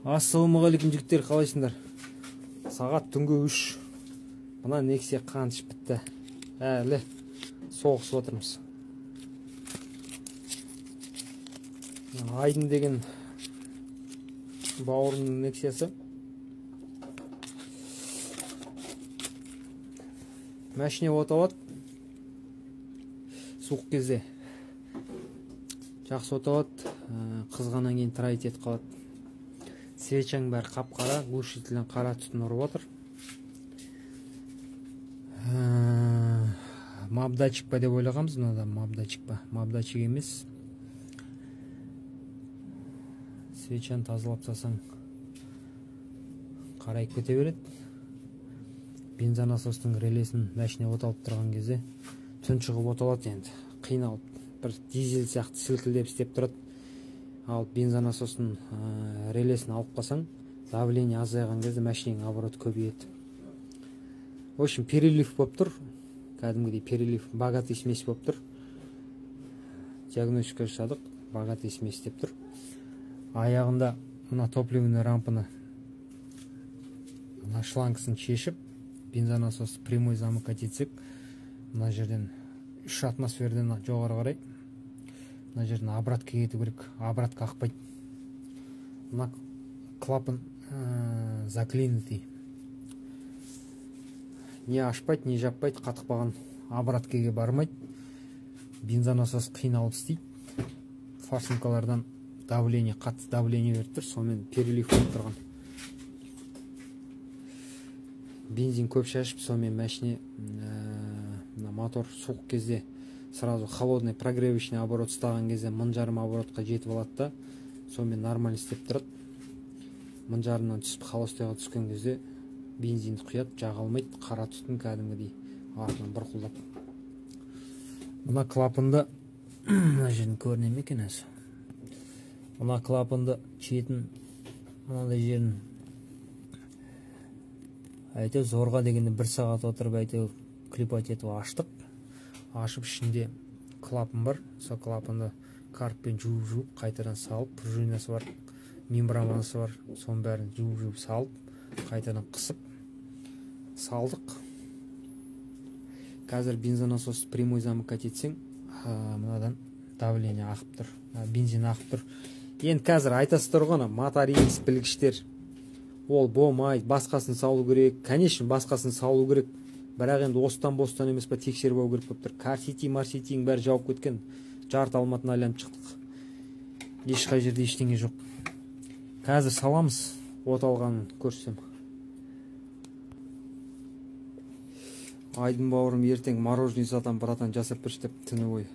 Ассалаумағалейкум жігіттер, қалайсыңдар? Сағат түнгі 3. Мына Нексия қан ішіп бітті. Әлі соғысып отырмыз. Айдын деген бауырымның Нексиясы. Машина от алады. Суық кезде жақсы от алады, қызғаннан кейін троить етіп қалады. Свечаң бәрі қап-қара, глушительден қара түтін ұрып отыр. Мап-датчик па деп ойлағанбыз, мынада мап-датчик па? Мап-датчик емес. Свечаны тазалап тастасаң қарайып кете береді. Бензонасостың релесін машина от алып тұрған кезде тұншығып от алады енді. Қиналып, бір дизель сияқты сілкілдеп істеп тұрады. Ал бензонасостың релесін алып қалсаң, давление азайған кезде машинаның обороты көбейеді. В общем, перелив болып тұр. Кәдімгідей перелив, богатый смесь болып тұр. Диагностика жасадық, богатый смесь деп тұр. Аяғында мына топливный рампаны, мына шлангысын шешіп, бензонасосты прямой замыкать етсек, мына жерден 3 атмосферадан жоғары қарай мына жерден обратка кету керек. Обратка ақпайды. Мына клапан заклинутый. Не ашпайды, не жаппайды, қатып қалған, обраткаға бармайды. Бензонасос қиналып істейді. Форсункалардан давление, қатты давление беріп тұр, сонымен перелив болып тұрған. Бензин көп шашып, сонымен машина мына мотор суық кезде сразу холодный прогревочный оборот ұстаған кезде 1,5 оборотқа жетіп алады да, сонымен нормально істеп тұрады. 1,5-нан түсіп холостойға түскен кезде бензинді құяды, жаға алмайды, қара түтін кәдімгідей артынан бұрқылдап. Мына клапанды мына жерден көріне ме екен өзі? Мына клапанды шетін мынандай жерін әйтеуір зорға дегенде 1 сағат отырып әйтеуір клепать етіп аштық. Ашып ішінде клапан бар, сол клапанды карппен жуып-жуып қайтадан салып, пружинасы бар, мембранасы бар, соның бәрін жуып-жуып салып, қайтадан қысып салдық. Қазір бензонасос прямой замыкать етсең, мынадан давление ағып тұр, бензин ағып тұр. Енді қазір айтасыздар ғой, моторист білгіштер, ол болмайды, басқасын салу керек. Конечно, басқасын салу керек. Бірақ енді остан-бостан емес па, тексеріп алу керек болып тұр. Карсити, Марситиің бәрі жауып кеткен. Жарты Алматыны айланып шықтық. Ешқай жерде ештеңе жоқ. Қазір саламыз, от алғанын көрсем. Айдын бауырым ертең мороженое сатам, братан, жасап берші деп түні бойы.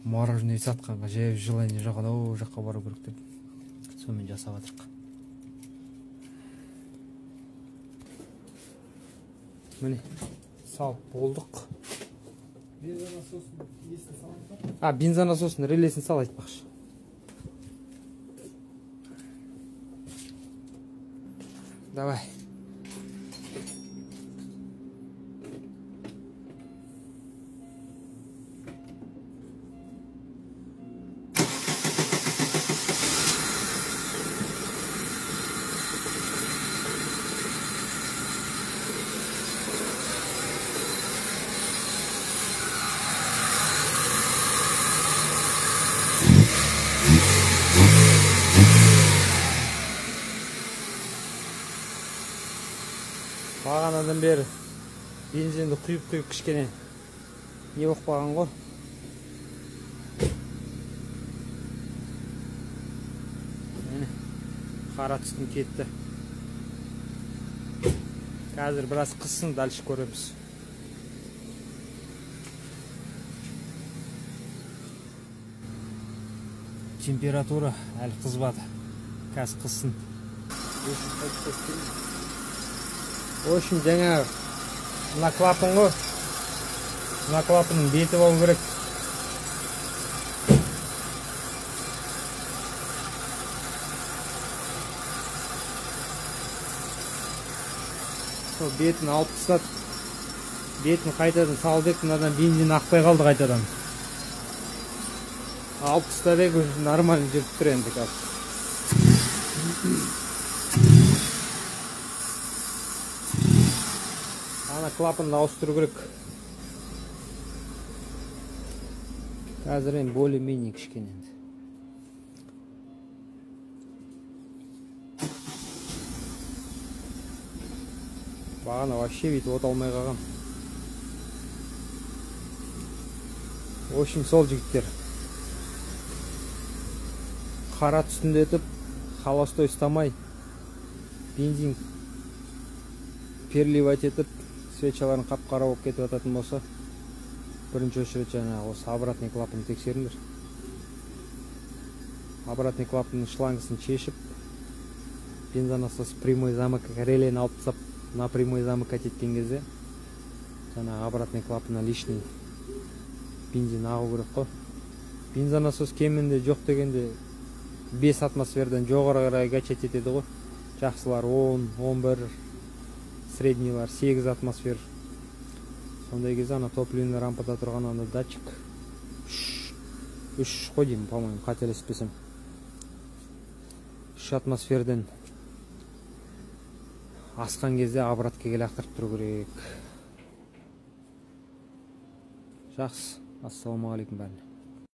Мороженое сатқанға жай желание жоқ, анау жаққа бару керек деп. Сонымен жасап жатырық. Міне, салып болдық. Бензонасостың несін саламыз ба? Бензонасостың релесін сал айтпақшы. Давай. Бағанадан бері бензинді құйып-құйып кішкене не болып қалған ғой. Міне, қара түтін кетті. Қазір біраз қызсын, дальше көреміз. Температура әлі қызбады. Қазір қызсын. В общем, жаңа мына клапан ғой, мына клапанның беті болу керек. Сол бетін алып тастады, бетін қайтадан салды ек, мынадан бензин ақпай қалды қайтадан. Алып тастады ек, уже нормально жүріп тұр енді қазір. Ана клапанды ауыстыру керек. Қазір енді более-менее кішкене енді. Бағана вообще бүйтіп от алмай қалған. В общем, сол жігіттер. Қара түтіндетіп, холостой ұстамай, бензин переливать етіп, свечаларын қап-қара болып кетіп жататын болса, бірінші очередь жаңағы осы обратный клапанды тексеріңдер. Обратный клапанның шлангысын шешіп, бензонасос прямой замок релені алып тастап, на прямой замыкать еткен кезде жаңағы обратный клапаннан лишний бензин ағу керек қой. Бензонасос кемінде жоқ дегенде 5 атмосферадан жоғары қарай качать етеді ғой. Жақсылар 10, 11, среднийлар 8 атмосфер. Сондай кезде ана топливный рампада тұрған ана датчик 3 қой деймін, по-моему, қателеспесем. 3 атмосферден асқан кезде обраткаға лақтырып тұру керек. Жақсы, ассалаумағалейкум бәріне.